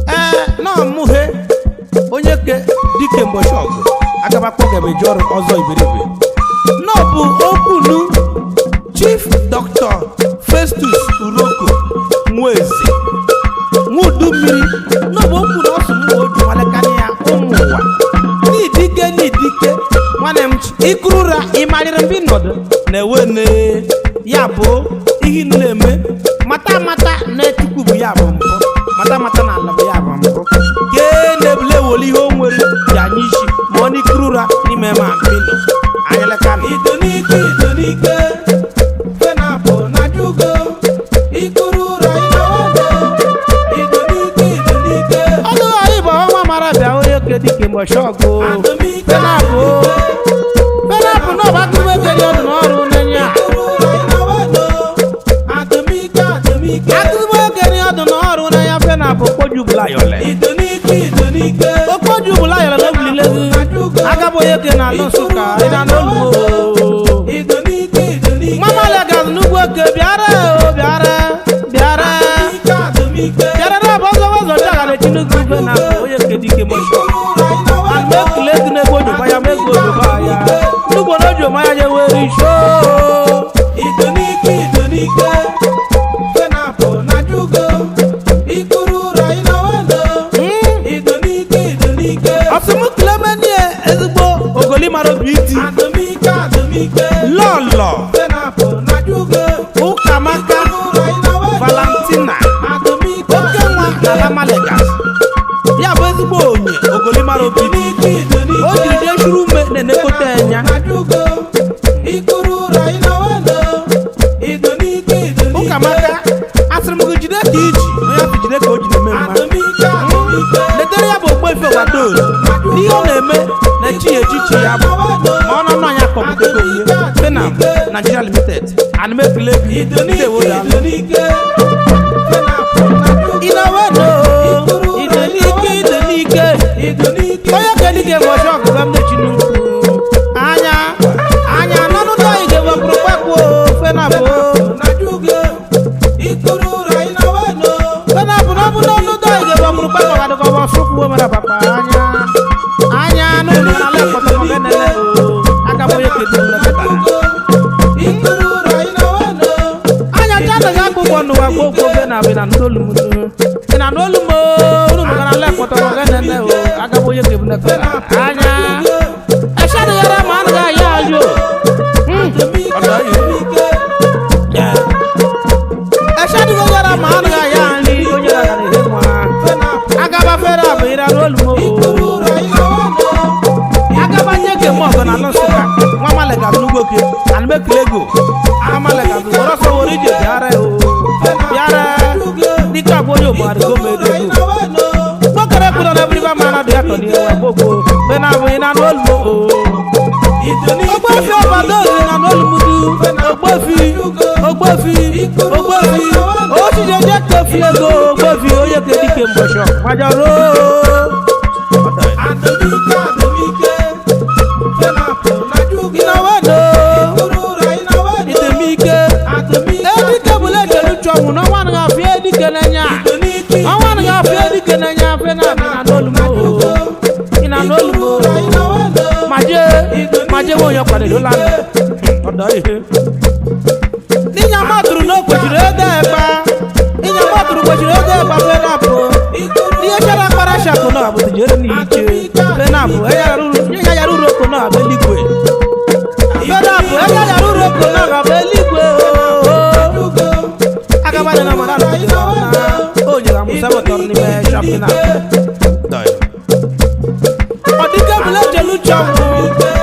Ee, na ọmụhe onye ke dike mgbochi ọgụ agabakpọgabeji ọrụ ọzọ iberibe n'ọbụ okwunu Chief Dr. Festus Uroko Nweze nwudu mmiri n'ọbụ okwu na ọsụ mgbe o ji malekana ya ụmụ ụwa n'idike n'idike nwanne m ikuru ụra ịmarịrị mgbe ịnọdụ na-ewe ne ya bụ ihe inu na-eme mata mata na chukwu bụ ya bụ mbụ mata mata na ala bụ ya bụ mbụ kee na-ebule wole ihe o nwere ji anya isi ma ọ n'ikuru ụra n'ime ma mbinọ anyalekana. Idonike idonike fenapụ na jugo ikuru ụra ịnọwado idonike idonike Ọlụ anyị bụ ọnwa mara bịa onye ke dike mgbe ọgụ Adọmike penapụ penapụ n'ọba akụkọ ekeri ọdụ n'ọrụ n'enye a ikuru ụra ịnọwado adọmike adọmike akụkọ ekeri ọdụ n'ọrụ n'enye penapụ okpoju bụla yọle idonike idonike okpoju bụla yọle n'obilile gị agabụ onye ke na alụ Nsụka ị na n'olumo idonike idonike mama legas n'ugbo oke bịara o bịara bịara adọmike adọmike bịara na ọbụ ọzọ ọzọ dị agara echi n'ugwu penapụ onye ke dike mgbe ikuru ụra ịnọwado almekule gị n'ebe ojoba ya mego ojoba ya n'ugbo na ojoba ya ya were isho. Idonike idonike fenapụ na jugo ikuru ụra ịnọwado idonike idonike Ọsịmụkulemenie ezigbo ogoli mara obi iti adọmike adọmike lọlọ fenapụ na jugo ụkamaka ụra ịnọwado Valentina adọmike oke nwa ala Malegas ya bụ ezigbo onye ogoli mara obi iti idonike idonike o jiri deshuru ume na-enekọta enya. na jugo ikuru ụra ịnọwado idonike idonike Ụkamaka asịrị m gị jide ka iji onye afọ jide ka o ji na-eme mma adọmike adọmike letere ya bụ ogbuefi ọgbataozu n'ihe ọ na-eme na echi ya echichi ya bụ ma ọ nọ nọ ya kọmputa ihe Penam Nigeria Limited anụmekele idonike idonike fenapụ na jugo ịnọweno idonike idonike idonike onye kelike bụ ọchọ ọgụgụ m na-echi n'ukwu anya anya n'ọnụdọ anyị ga-ewepụrụ kpakpuo fenabụ na jugo ikuru ụra ịnọwado fenabụ na ọ bụ n'ọnụdọ anyị ga-ewepụrụ kpakpuo gadịkọba ọsụkwuo mere papa anya anya n'ụlọ n'ala ekpọtọmọgenele aka m onye kedu nlekọtara ikuru ụra ịnọwado anya chana ga akpụkpọ n'ụwa gbogbo be na be na n'olu m ị na n'olu m unu mụgara ala ekpọtọrọ gị nene o aga m onye kebu nekọtara anya eshadịghara ma anaghị aya ayọ. Eshadịghara ma anaghị aya nri onye ghara ihe nwa agaba fere abụ ịra n'olu m ikuru ụra ịnọwado agaba nye ke m ọgọ na Nsụka nwa malega n'ugboke anụmekele ego amalega were ọsọ were ije bịara o bịara dịka agwa onye ogbara gomere ego gbokere kwuru na ebiriba ma na dị ya tọ n'ihu agbogbo be na abụghị na n'olu o ogbefi ọbado ori na n'olu mudu ogbefi ogbefi ogbefi ochije je kefi ego ogbefi onye kedike mgbọchọ gbajọrọ. adọmike adọmike fenapụ na jugo Ịnọweno ikuru ụra ịnọwado idemike adọmike edike bụla ejelu chọnwụ n'ọnwa anaghị afịa edike n'enya idonike ọnwa anaghị afịa edike n'enya afịa na abịa na n'olu m o ị na n'olu m o maje maje nwe onye kwadola ọdọ ihe n'inya matụrụ na o kwechiri ede ekpa ịnya matụrụ kwechiri ede ekpa penapụ ihe chara akpara shakụ na abụ tijere n'iche penapụ enye yara uru oko na abụ eluigwe penapụ enye yara uru oko na abụ eluigwe o agabanya na mara na o nyere amụsa mụtọrọ n'ime shọpịn ọ dịka ebule jelu chọnwụ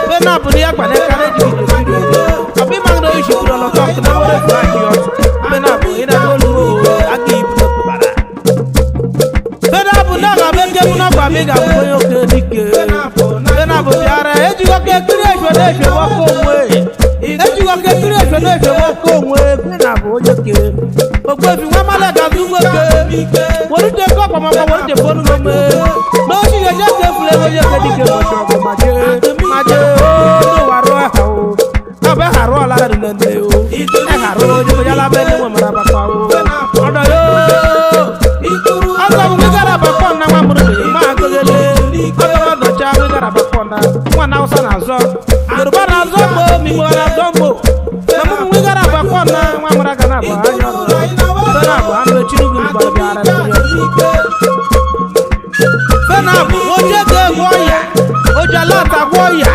penapụ na ya gbanekarị ejigide ọbụ ịma na oyi shikwuru ọlọtọ ọkụ na nwere fụrụ ọtụ penapụ ị na olu aka ibu n'okpukpara penapụ na ga-abụ eke mụ n'ọgba m ị ga-abụ onye oke dike penapụ bịara ejighị oke ekiri efe na-efe nwoke onwe ejighị oke ekiri efe na-efe nwoke onwe penapụ onye ke ogbefi nwa mala ga-azụ nwoke werute ke ọkpọmọkpọ werute fonu n'ome n'ochi ga-eje ka efule onye ke dike mọchị ọgụ ma jee ma jee o n'ụwa rụọ ha o ọbẹ harụ ọla rẹ nende o ẹ harụ onye kọjá lábẹ́ ní wọn mọ̀nà bàbá o ọ̀dọ̀ yóò ọ̀sọ̀ gbogbo Anụ echinugu gbara bịara Adụmike n'onye. adụmike. Fenab oje ga-egwọ ọya, oji alata gwọ ọya,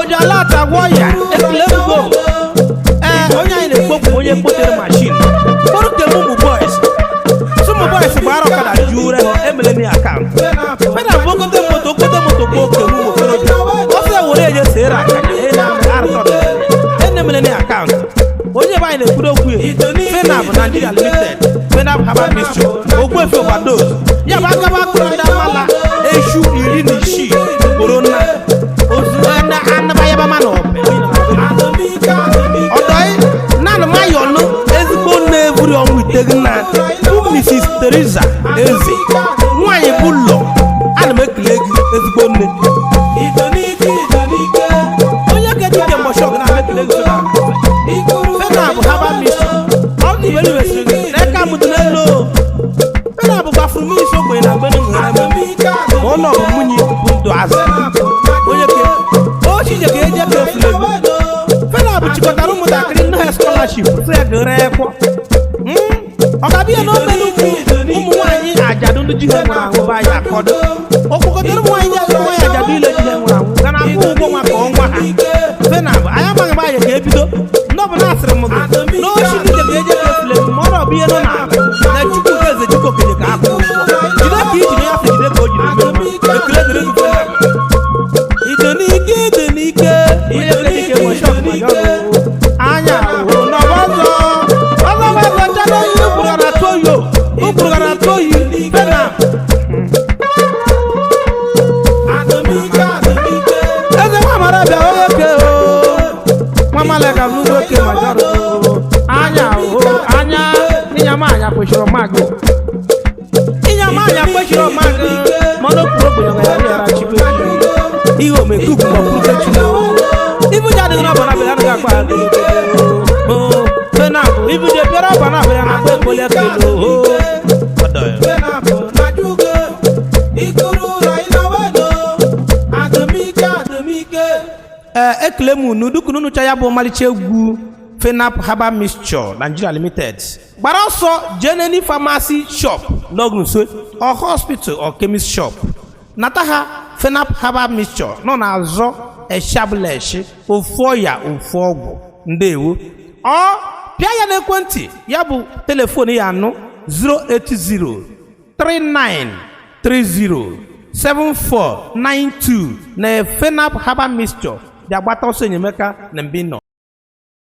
oji alata gwọ ọya. Ekele mgo. Ee, onye anyị na-ekpokwu onye kpotere mashin kpọrọ kem ụmụ boys, ụmụ boys gbara ọkada ju ure ha emele na akaụntụ. Fenapụ Fenab ogote moto, ogote moto gbuo kem ụmụ okorobịa ọsọ ya were enye sere akanya enemele na akaụntụ. Onye be anyị na-ekwuru okwu ya, Fenab Nigeria Limited, Fenab Herbal Mixture, Ogbuefi overdose ya bụ agaba akụrụ ndị amala eshu 16 korona ozu na anabayabama na ọbẹ. Adụmike adụmike. Ọdọị naanị mayọnụ ezigbo nne evuri ọnwụ itegị na bụ Mrs. Teresa Eze nwanyị bụ ụlọ. Ana m ekele gị, ezigbo nne. Idonike idonike. Onye ka dike mbọchị ọgụ na ekele gị sota. Ikuru Fenab Herbal Mixture ọ dị ibe mesịrị gị n'aka m dị n'elu o. Fenab gbafuru mmiri isi ogbenye na mgbe nwere eme Adụmike ma ọ nọ bụ nwunye bụ ndụ azụ. Fenapụ Onye ke ochije ka eje ka efuru ego. Fenab chịkọtara ụmụntakịrị nne ha scholarship sị ya gere ekwo. Ọ ga-abịa na omelu ụmụ nwaanyị ajadu ndị ji ha nwụrụ anwụ ba ya akọdụ okpokọtara ụmụ nwaanyị ụmụ nwaanyị ajadu ile ji ha nwụrụ anwụ ga na-akwụ ụgwọ maka ọnwa ha. Fenab anyị amaghị mgbe anyị ga-ebido ndị ọbụla asịrị m gị n'ochi ndị ka eje ka efule ma ọ bụ ihe nọ n'ala na Chukwu nke eze Chukwu okenye ka akwụ ụgwọ jide ka ijiri ya sị jide ka o jiri mee mma. Ekele dịrị gị, Fenab. Idonike idonike onye dike idonike anya hụ n'ọgbọzọ ọzọ chana ihe ukwurugara toyo ukwurugara toyi. Fenab. Adụmike adụmike. Eze nwa mara bịa onye ke o nwa maleka n'ugbo ke majọrọ anya hụ anya ịnyama anya kwesịrị ọmagụ ịnyama anya kwesịrị ọmagụ mana okwuru ogbenye ọgara yara chikwe ihe omekuku ma kwuru chukwu ibuje adịghị n'ọba na abịa anaghị akpa Fenab ibuje bịara ọba na abịa na-akpa ekpole kelo. Fenapụ na-ajụgo. Ikuru ụra ịnọwado. Adụmike adụmike. Ee, ekele m unu dukunu nụcha ya bụ ọmalịcha egwu Fenab Herbal Mixture Nigeria Limited. Gbara ọsọ jee n'eni pharmacy shop n'ọgụ nso or hospital or chemist shop nata ha Fenab Herbal Mixture nọ n'azọ eshableshi ofu ọya ofu ọgwụ. Ndewo. Ọ pịa ya n'ekwentị ya bụ telefon ya anụ 080 3930 7492 na Fenab Herbal Mixture dị agbata ọsọ enyemaka na mbinọ.